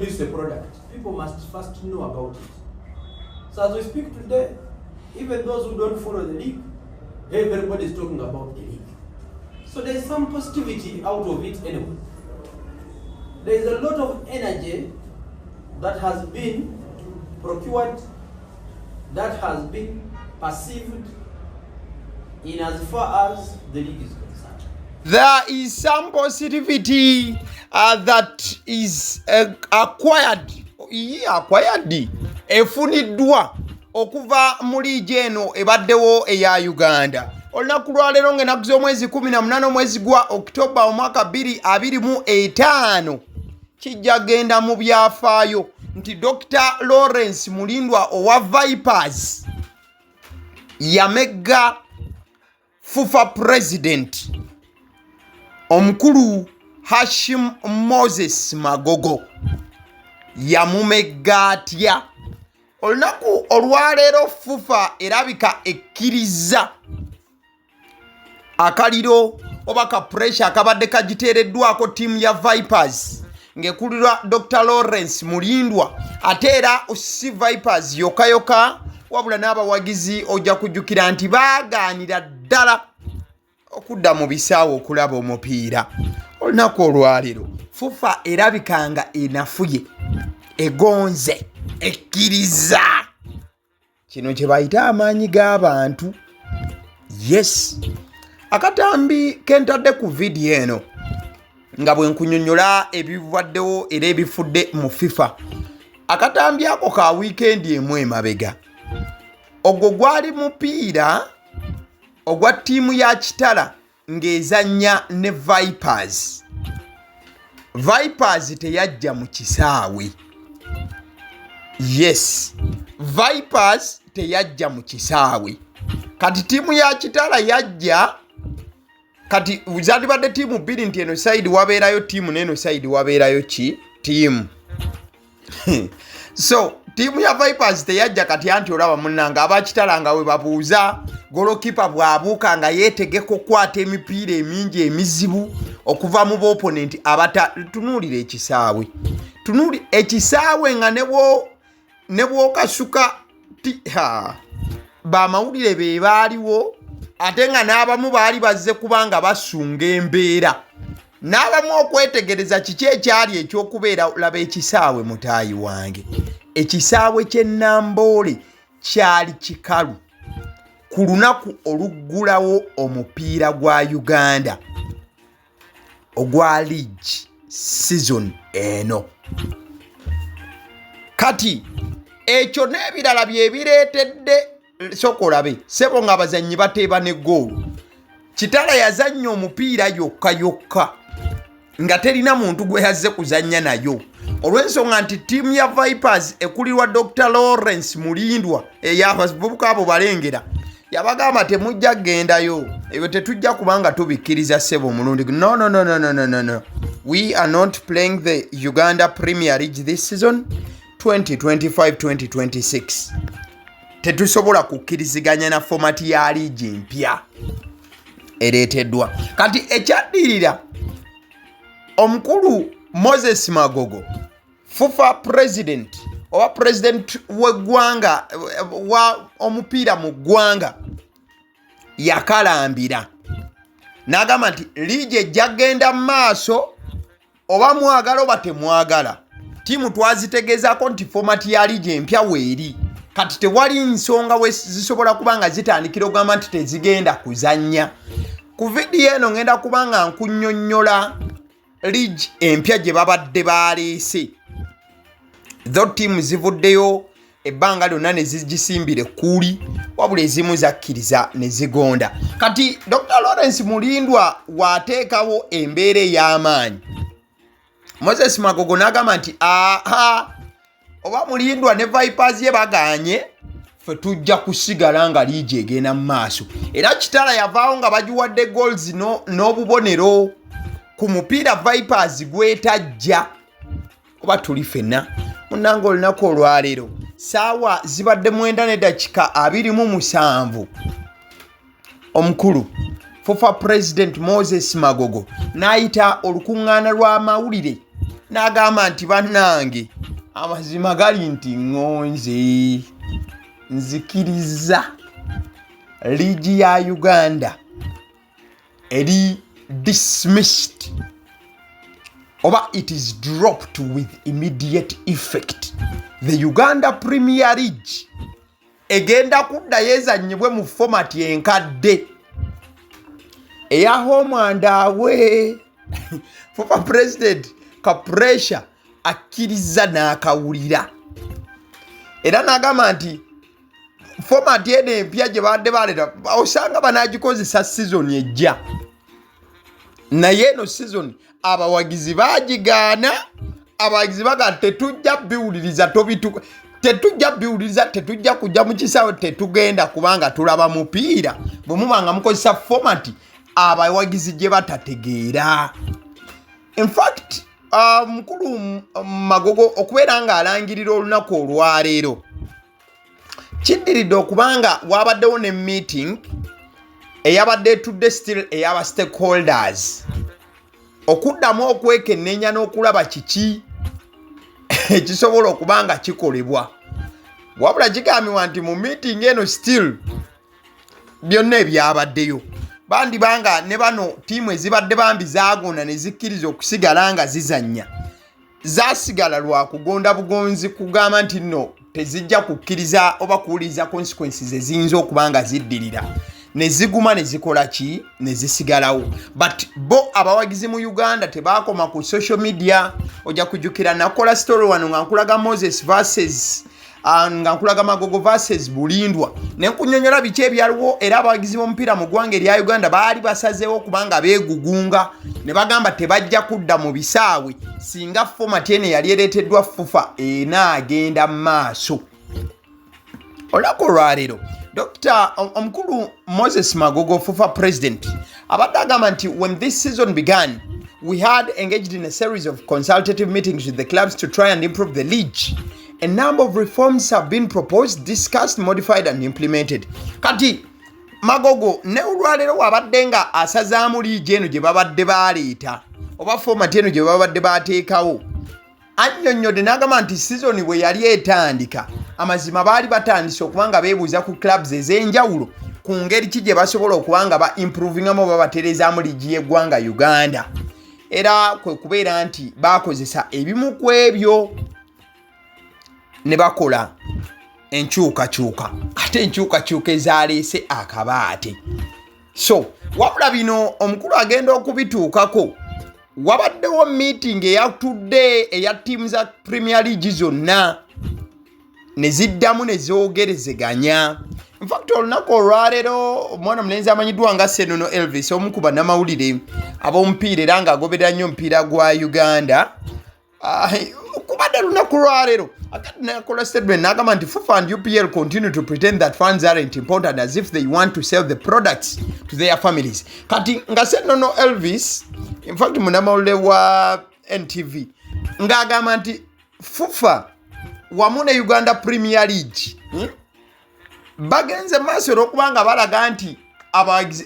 Produce a product, people must first know about it. So as we speak today, even those who don't follow the league, everybody is talking about the league. So there's some positivity out of it anyway. There is a lot of energy that has been procured, that has been perceived in as far as the league is concerned. There is some positivity that is acquired, yeah, acquired, efuniddwa okuva mu liigi eno ebaddewo eya Uganda. Olunaku lwaleero ng'ennaku z'omwezi 18 omwezi gwa Okitoba omwaka 2025, kijja genda mu byafaayo nti Dr Lawrence Mulindwa owa Vipers yamegga FUFA president omukulu Hashim Moses Magogo. Yamumegga atya? Olunaku olwaleero FUFA erabika ekkiriza akaliro oba ka pressure akabadde kagiteereddwako ttiimu ya Vipers ng'ekulirwa Dr Lawrence Mulindwa, ate era si Vipers yokka yokka, wabula n'abawagizi. Ojja kujjukira nti baagaanira ddala okudda mu bisaawe okulaba omupiira. Olunaku olwaleero FUFA erabika nga enafuye, egonze, ekkiriza kino kye bayita amaanyi g'abantu. Yes, akatambi kentadde ku vidiyo eno nga bwe nkunyonyola ebibaddewo era ebifudde mu FIFA, akatambi ako ka wiikendi emu emabega. Ogwo gwali mupiira ogwa ttiimu ya Kitala ng'ezannya ne Vipers. Vipers teyajja mu kisaawe. Yes, Vipers teyajja mu kisaawe. Kati ttiimu ya Kitala yajja. Kati zandibadde ttiimu bbiri, nti eno side wabeerayo ttiimu n'eno side wabeerayo ki ttiimu. So ttiimu ya Vipers teyajja. Kati anti olaba munnanga abakitala nga we babuuza goalkeeper bw'abuuka nga yeetegeka okukwata emipiira emingi emizibu okuva mu ba opponent abata. Tunuulira ekisaawe, tunuuli ekisaawe nga ne bw'okasuka bamawulire be baaliwo, ate nga n'abamu baali bazze kubanga basunga embeera, n'abamu okwetegereza kiki ekyali ekyokubeera. Laba ekisaawe, mutaayi wange, ekisaawe ky'Ennamboole kyali kikalu ku lunaku oluggulawo omupiira gwa Uganda ogwa league season eno. Kati ekyo n'ebirala bye bireetedde. Soka olabe sebo ng'abazannyi bateeba ne goolo. Kitala yazannya omupiira yokka yokka nga terina muntu gwe yazze kuzannya nayo, olw'ensonga nti ttiimu ya Vipers ekulirwa Dr Lawrence Mulindwa eyabavubuka abo balengera yabagamba, "Temujja kgendayo, ebyo tetujja kubanga tubikkiriza ssebo omulundi. No, no, no, no, no, no, no, no. We are not playing the Uganda Premier League this season 2025-2026. Tetusobola kukkiriziganya na format ya liigi empya ereeteddwa." Kati ekyaddirira, omukulu Moses Magogo, FUFA president oba president w'eggwanga wa omupiira mu ggwanga, yakalambira n'agamba nti liigi ejja genda mu maaso, oba mwagala oba temwagala. Ttiimu twazitegeezaako nti format ya liigi empya weeri. Kati tewali nsonga we zisobola kuba nga zitandikira okugamba nti tezigenda kuzannya. Ku vidiyo eno ngenda kuba nga nkunnyonnyola liigi empya gye babadde baleese. Zo ttiimu zivuddeyo ebbanga lyonna ne zigisimbira ekkuuli, wabula ezimu zakkiriza ne zigonda. Kati Dr Lawrence Mulindwa waateekawo embeera ey'amaanyi, Moses Magogo n'agamba nti, "Aha, oba Mulindwa ne Vipers ye bagaanye, ffe tujja kusigala nga liigi egenda mu maaso." Era Kitala yavaawo nga bagiwadde goals n'obubonero ku mupiira Vipers gwetajja. Oba tuli ffenna munnanga, olunaku olwaleero saawa zibadde 9:27, omukulu FUFA president Moses Magogo n'ayita olukuŋŋaana lw'amawulire. N'agamba nti bannange, amazima gali nti ŋŋonze, nzikiriza liigi ya Uganda eri dismissed oba it is dropped with immediate effect. The Uganda Premier League egenda kuddayo ezannyibwe mu format enkadde eya home and away. FUFA president ka pressure akkiriza n'akawulira era n'agamba nti format eno empya gye babadde baleeta osanga banagikozesa sizoni ejja, naye eno sizoni abawagizi bagigaana. Abawagizi baga tetujja biwuliriza, tobitu tetujja biwuliriza, tetujja kujja mu kisaawe, tetugenda kubanga tulaba mupiira bwe muba nga mukozesa format abawagizi gye batategeera. In fact, mukulu Magogo okubeera ng'alangirira olunaku olwaleero kiddiridde okubanga wabaddewo ne meeting eyabadde etudde still ey'aba stakeholders okuddamu okwekenneenya n'okulaba kiki ekisobola okuba nga kikolebwa. Wabula kigambibwa nti mu meeting eno still byonna ebyabaddeyo bandibanga ne bano ttiimu ezibadde bambi zaagonda ne zikkiriza okusigala nga zizannya zasigala lwa kugonda bugonzi kugamba nti nno tezijja kukkiriza oba kuwuliriza consequences eziyinza okuba nga ziddirira, ne ziguma ne zikola ki ne zisigalawo. But bo abawagizi mu Uganda tebakoma ku social media. Ojja kujjukira nakola story wano nga nkulaga Moses versus nga nkulaga Magogo versus Bulindwa ne nkunyonyola biki ebyaliwo, era abawagizi b'omupiira mu ggwanga erya Uganda baali basazeewo kubanga beegugunga ne bagamba tebajja kudda mu bisaawe singa format eno eyali ereeteddwa FUFA enaagenda mu maaso. Olunaku olwaleero Dr omukulu Moses Magogo, FUFA president, abadde agamba nti when this season began, we had engaged in a series of consultative meetings with the clubs to try and improve the league. A number of reforms have been proposed, discussed, modified and implemented. Kati Magogo ne olwaleero wabadde nga asazaamu liigi eno gye babadde baleeta oba format eno gye babadde bateekawo, annyonnyodde n'agamba nti sizoni bwe yali etandika, amazima baali batandise okuba nga beebuuza ku clubs ez'enjawulo ku ngeri ki gye basobola okuba nga ba improvingamu oba batereezaamu liigi y'eggwanga Uganda, era kwe kubeera nti bakozesa ebimu ku ebyo ne bakola enkyukakyuka, ate enkyukakyuka ezaleese akabaate. So wabula bino omukulu agenda okubituukako, wabaddewo meeting eyatudde eya ttiimu za Premier League zonna ne ziddamu ne zoogerezeganya. Infact, olunaku olwaleero omwana omulenzi amanyiddwa nga Senono Elvis, omu ku bannamawulire ab'omupiira era ng'agoberera nnyo omupiira gwa Uganda, kubadde lunaku lwaleero akati nakola statement n'agamba nti FUFA and UPL continue to pretend that fans aren't important, as if they want to sell the products to their families. Kati nga Senono Elvis, infact munnamawulire wa NTV, ng'agamba nti FUFA wamu ne Uganda Premier League, Bagenze maaso olw'okuba nga balaga nti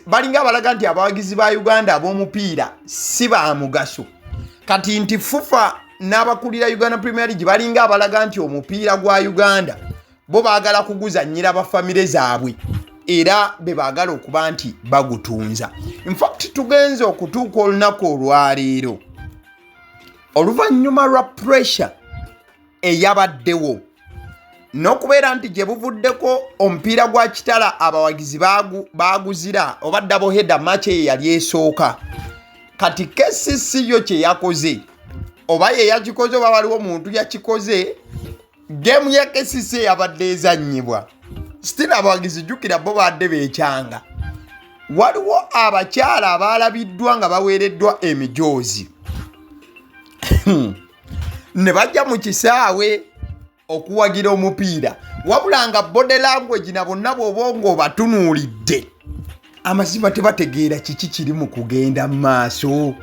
balinga abalaga nti abawagizi ba Uganda ab'omupiira si ba mugaso. Kati nti FUFA n'abakulira Uganda Premier League balinga abalaga nti omupiira gwa Uganda bo baagala kuguzannyira bafamire zaabwe era be baagala okuba nti bagutunza. Infact, tugenze okutuuka olunaku olwaleero oluvannyuma lwa pressure eyabaddewo n'okubeera nti gye buvuddeko omupiira gwa Kitala abawagizi baaguzira oba double header match eyo yali esooka. Kati KCC yo kye yakoze, oba ye yakikoze oba waliwo omuntu yakikoze, geemu ya KCC eyabadde ezannyibwa still abawagizi, jjukira bo badde beekyanga, waliwo abakyala abaalabiddwa nga baweereddwa emijoozi ne bajja mu kisaawe okuwagira omupiira, wabula nga body language na bonna bw'oba ng'obatunuulidde, amazima tebategeera kiki kiri mu kugenda mu maaso.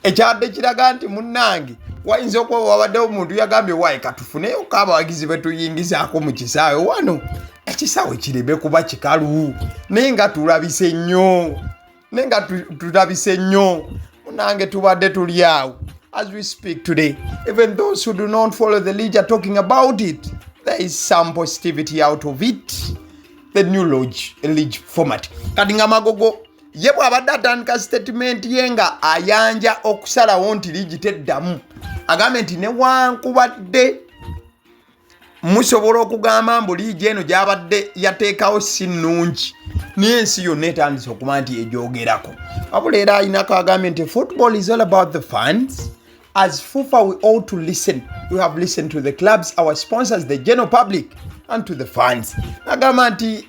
Ekyadde kiraga nti munnange wayinza okuba wabaddewo omuntu yagambye, "Waaye katufuneyoko abawagizi betuyingizaako mu kisaawe wano, ekisaawe kireme kuba kikalu, naye nga tulabise nnyo, naye nga tulabise nnyo." Munange tubadde tuli awo. As we speak today, even those who do not follow the league are talking about it. There is some positivity out of it, the new lodge, league format. Kati nga Magogo ye bw'abadde atandika sitatimenti ye nga ayanja okusalawo nti liigi teddamu, agambye nti newankubadde musobola okugamba mbu liigi eno gyabadde yateekawo si nnungi, naye ensi yonna etandise okuba nti egyogerako. Wabula era alinako agambye nti football is all about the fans. As FUFA, we ought to listen. We have listened to the clubs, our sponsors, the general public and to the fans. Agamba nti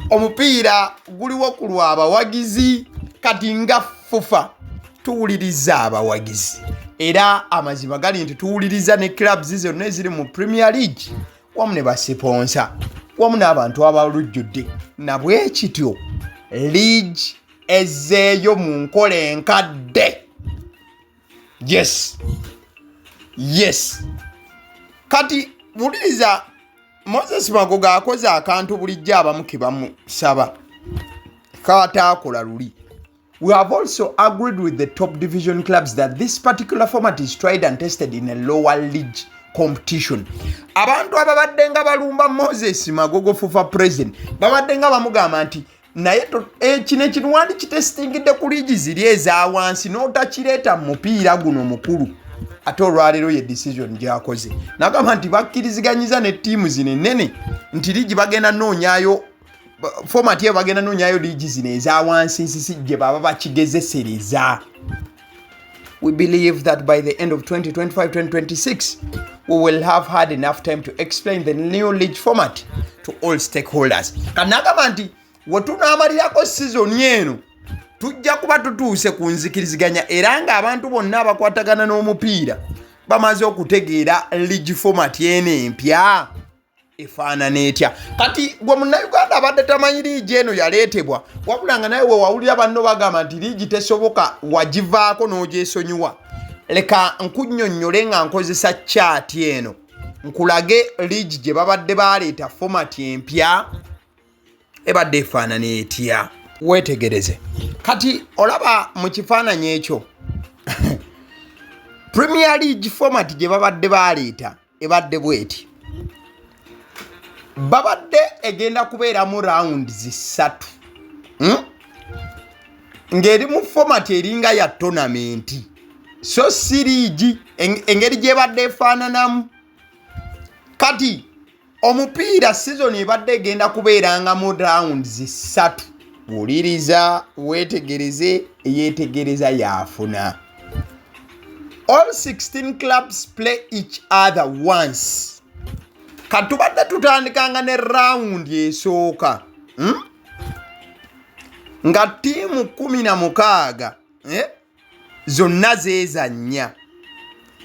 omupiira guliwo ku lwa abawagizi. Kati nga FUFA tuwuliriza abawagizi, era amazima gali nti tuwuliriza ne clubs zonna eziri mu Premier League wamu ne basiponsa wamu n'abantu abalujjudde. Nabwe kityo league ezzeeyo mu nkola enkadde. Yes. Kati wuliriza, Moses Magogo akoze akantu bulijjo abamu ke bamusaba kaataakola luli. We have also agreed with the top division clubs that this particular format is tried and tested in a lower league competition. Abantu ababadde nga balumba Moses Magogo, FUFA president, babadde nga bamugamba nti naye kino ekintu wandikitesitingidde ku liigi ziri eza wansi n'otakireeta mu mupiira guno mukulu. Ate olwaleero ye decision gyakoze nagamba nti bakkiriziganyiza ne ttiimu zino ennene nti liigi bagenda noonyayo format eyo, bagenda noonyayo liigi zino eza wansi nsisi gye baba bakigezesereza. We believe that by the end of 2025-2026, we will have had enough time to explain the new league format to all stakeholders. Kanagamba nti we tunaamalirako sizoni eno tujja kuba tutuuse ku nzikiriziganya, era ng'abantu bonna abakwatagana n'omupiira bamaze okutegeera league format eno empya efaanana etya. Kati gwe Munnayuganda abadde tamanyi liigi eno yaleetebwa, wabula nga naye wewawulira banno bagamba nti liigi tesoboka, wagivaako n'ogyesonyiwa, leka nkunnyonnyole nga nkozesa chart eno nkulage liigi gye babadde baleeta format empya ebadde efaanana etya. Weetegereze, kati olaba mu kifaananyi ekyo Premier League format gye babadde baleeta ebadde bweti. Babadde egenda kubeeramu rounds ssatu, Ng'eri mu format eringa ya tournament, so si liigi engeri gyebadde efaananamu. Kati omupiira season ebadde egenda kubeerangamu rounds ssatu. Wuliriza, weetegereze, eyeetegereza yaafuna. All 16 clubs play each other once. Katubadde tutandikanga ne round esooka, Nga ttiimu 16, eh? Zonna zeezannya,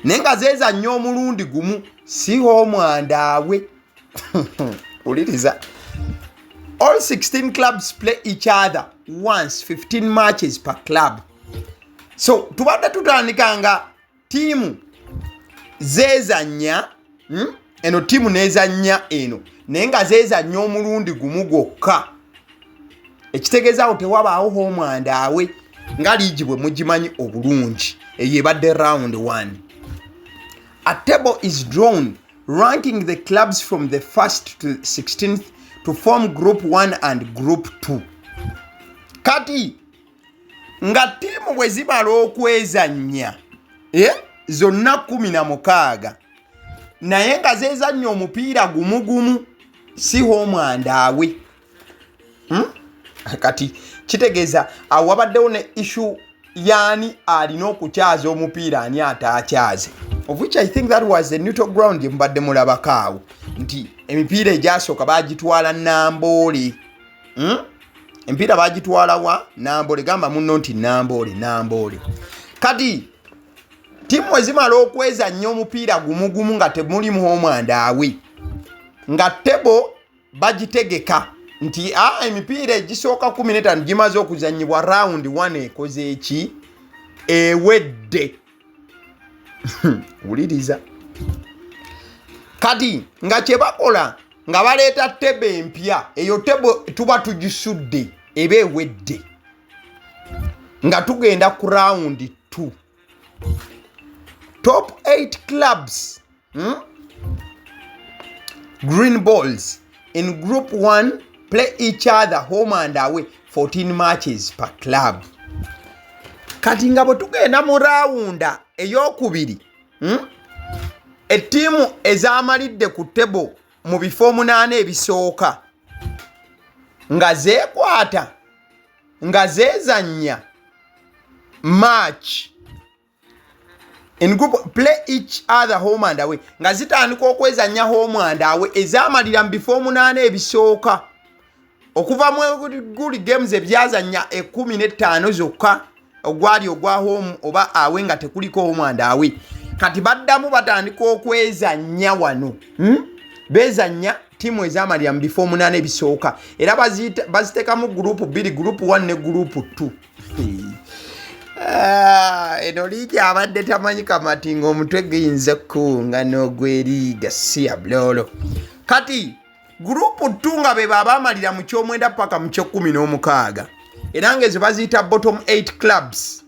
naye nga zeezannya omulundi gumu, si home and away. Wuliriza, all 16 clubs play each other once, 15 matches per club. So tubadde tutandika nga ttiimu zeezannya, Eno ttiimu nezannya eno, naye nga zeezannya omulundi gumu gwokka, ekitegeezaawo tewabaawo home and away nga liigi bwe mugimanyi obulungi. Eyo ebadde round 1. A table is drawn ranking the clubs from the first to 16th to form group 1 and group 2. Kati nga ttiimu bwe zimala okwezannya, eh, zonna 16, naye nga zeezannya omupiira gumu gumu, si home and away, Kati kitegeeza awo wabaddewo ne issue yaani alina okukyaza omupiira, ani ataakyaze, of which I think that was the neutral ground gye mubadde mulabako awo nti emipiira egyasooka bagitwala Namboole, Emipiira bagitwala wa? Namboole. Gamba munno nti Namboole, Namboole. Kati ttiimu ezimala okwezannya omupiira gumugumu nga temulimu home and away, nga table bagitegeka nti a emipiira egisooka 15 gimaze okuzanyibwa, round 1 ekoze eki? Ewedde. Wuliriza, kati nga kyebakola nga baleeta table empya, eyo table tuba tugisudde, eba ewedde, nga tugenda ku round 2. Top 8 clubs, Green Balls in group 1 play each other home and away, 14 matches per club. Kati nga bwe tugenda mu rawunda eyokubiri, Ettiimu ezaamalidde ku table mu bifo omunaana ebisooka nga zeekwata nga zeezannya match in group, play each other home and away, nga zitandika okwezannya home and away, ezaamalira mu bifo omunaana ebisooka okuva mu guli games ebyazannya 15 zokka, ogwali ogwa home oba away nga tekuliko home and away. Kati baddamu batandika okwezannya wano, Bezannya ttiimu ezamalira mu bifo omunaana ebisooka, era baziteekamu group bbiri, group 1 ne group 2. Ah, eno liigi abadde tamanyi kamati nga omutwe guyinza okukuwunga n'ogweriiga siya bulolo. Kati group 2 nga be baabamalira mu kyomwenda paka mu kyekumi n'omukaaga, era nga ezo baziyita bottom 8 clubs,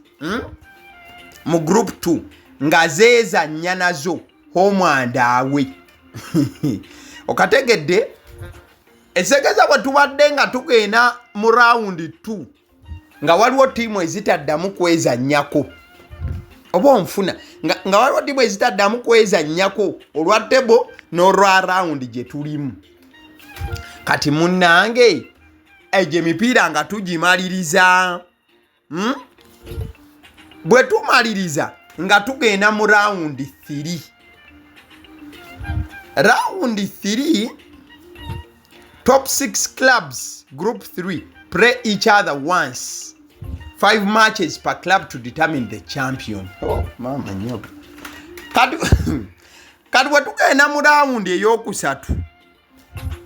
Mu group 2 nga zeezannya nazo home and away. Okategedde? Ekitegeeza bwe tubadde nga tugenda mu round 2 nga waliwo ttiimu ezitaddamu kwezannyako, oba onfuna, nga waliwo ttiimu ezitaddamu kwezannyako olwa table n'olwa round gye tulimu. Kati munnange, egyo emipiira nga tugimaliriza, Bwe tumaliriza nga tugenda mu round 3. Round 3, top 6 clubs group 3 play each other once, 5 matches per club to determine the champion. Oh, mama nyoka. Kati bwe tugenda mu round eyokusatu,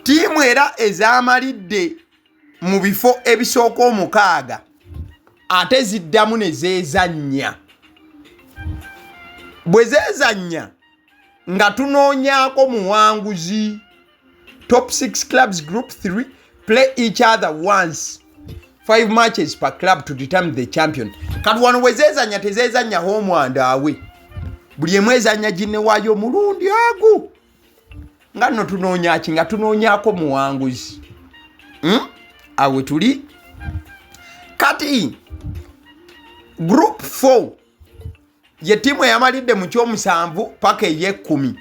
ttiimu era ezaamalidde mu bifo ebisooka omukaaga ate ziddamu ne zeezannya. Bwe zeezannya nga tunoonyaako muwanguzi. Top 6 clubs group 3 play each other once, 5 matches per club to determine the champion. Kati wano bwe zeezannya, tezeezannya home and away, buli emu ezannya ginne waayo omulundi agu, nga nno tunoonya ki? Nga tunoonyaako muwanguzi, Awe tuli. Kati group 4 ye ttiimu eyamalidde mu kyomusanvu paka ey'ekkumi.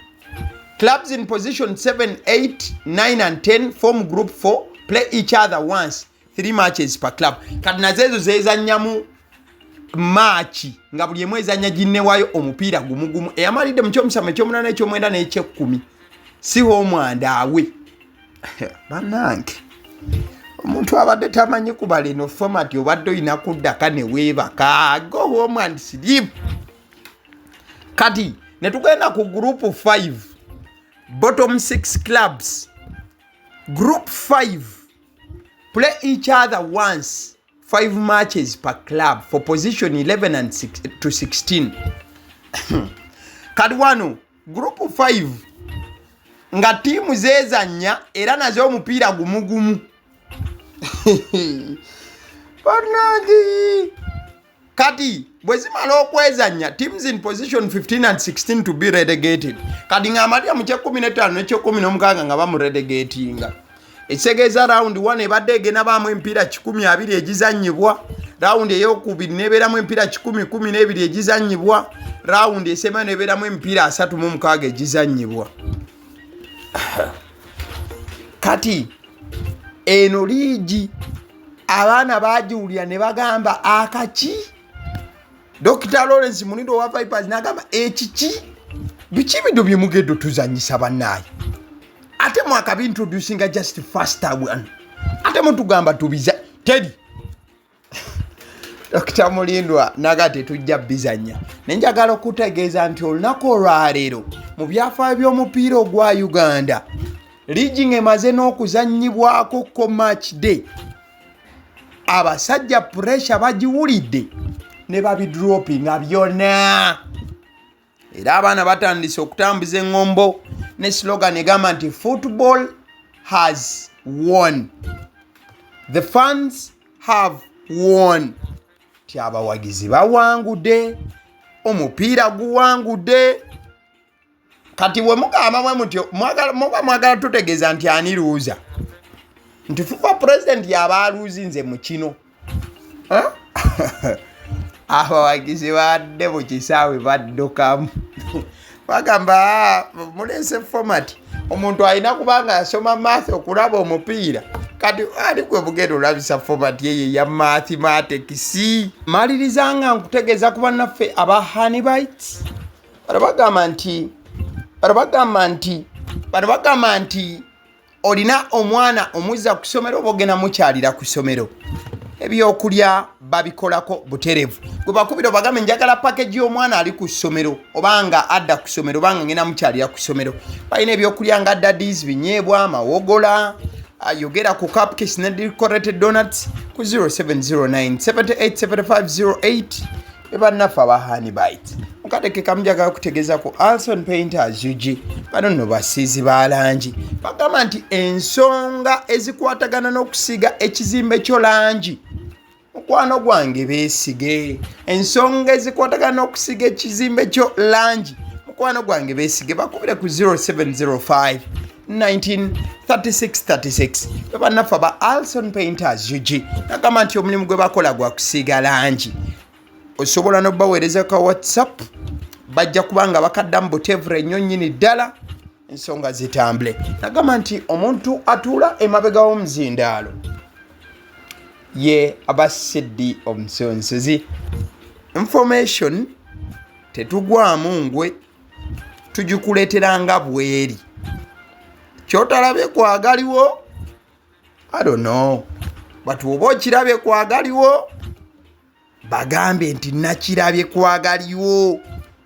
Clubs in position 7, 8, 9 and 10 form group 4, play each other once, 3 matches per club. Kati nazo ezo zezannyamu match nga buli emu ezannya ginnewayo omupiira gumugumu, eyamalidde mu kyomusanvu, ekyomunaana, ekyomwenda n'ekyekkumi, si home and away. Bannange, omuntu abadde tamanyi kubala eno format, obadde olina kuddaka ne weebaka. Go home and sleep. Kati ne tugenda ku group 5, bottom 6 clubs group 5 play each other once, 5 matches per club for position 11 and 6 to 16. Kati wano group 5 nga ttiimu zeezannya era nazo omupiira gumugumu. Bannange, kati bwe zimala okwezannya, teams in position 15 and 16 to be relegated. Kati ng'amalira mu kyekumi n'ettaano nekyekumi n'omukaaga nga bamurelegatinga. Ekitegeeza round 1 ebadde egenda baamu emipiira 120 egizannyibwa, round eyokubiri nebeeramu emipiira 112 egizannyibwa, round esembayo nebeeramu emipiira 36 egizannyibwa. Kati eno liigi abaana bagiwulira ne bagamba akaki. Dr Lawrence Munindo owa Vipers n'agamba, "Ekiki? Biki bino bye mugedde tuzanyisa bannaaye? Ate mwakabintroducinga just faster one, ate mutugamba tubiza teri." Dr Mulindwa naga tetujja bizanya. Nenjagala okutegeeza nti olunaku olwaleero mu byafaayo by'omupiira ogwa Uganda, liigi ng'emaze n'okuzannyibwako ko match day, abasajja pressure bagiwulidde ne babidropinga byonna, era abaana batandise okutambuza eŋŋombo ne slogan egamba nti "Football has won, the fans have won", ti abawagizi bawangudde. Omupiira guwangudde. Kati bwe mugamba mwe mutyo, muba mwagala tutegeeza nti ani luuza, nti FUFA pulezidenti yaba aluuzinze mu kino. Abawagizi badde mu kisaawe baddukamu, bagamba, ah, muleese format, omuntu alina kubanga yasoma math okulaba omupiira. Kati ali gwe bugenda olabisa format eyo eya mathematics. Maliriza nga nkutegeeza ku bannaffe aba Honeybites. Bano bagamba nti, bano bagamba nti, bano bagamba nti olina omwana omuzza ku ssomero oba ogenda mukyalira ku ssomero, ebyokulya babikolako buterevu. Gwe bakubira obagambe, njagala pakeji y'omwana ali ku ssomero, oba nga adda ku ssomero, oba nga ngenda mukyalira ku ssomero. Balina ebyokulya nga daddies, binyeebwa, mawogola. Yogera ku cupcakes ne decorated donuts ku 0709 787508. Bannaffe aba Honeybites, mukadde kamu njagala kutegeeza ku Alson Painters UG. Bano nno basiizi ba langi. Bagamba nti ensonga ezikwatagana n'okusiiga ekizimbe kyo langi, mukwano gwange beesige. Ensonga ezikwatagana n'okusiiga ekizimbe kyo langi, mukwano gwange beesige. Bakubire ku 0705 193636. Bannaffe aba Alson Painters UG nagamba nti omulimu gwe bakola gwa kusiiga langi. Osobola nobaweereza ka WhatsApp, bajja kuba nga bakaddamu butevure nnyo nnyini ddala, ensonga zitambule. Nagamba nti omuntu atuula emabega w'omuzindaalo ye aba Siddi omusonsozi. Information tetugwamu ngwe, tugikuleetera nga bweri. Kyotalabye kwagaliwo, I don't know, but oba okirabye kwagaliwo, bagambye nti nakirabye kwagaliwo.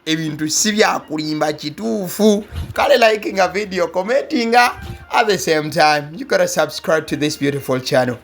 Ebintu si byakulimba, kituufu. Kale likinga video, commentinga, at the same time you gotta subscribe to this beautiful channel.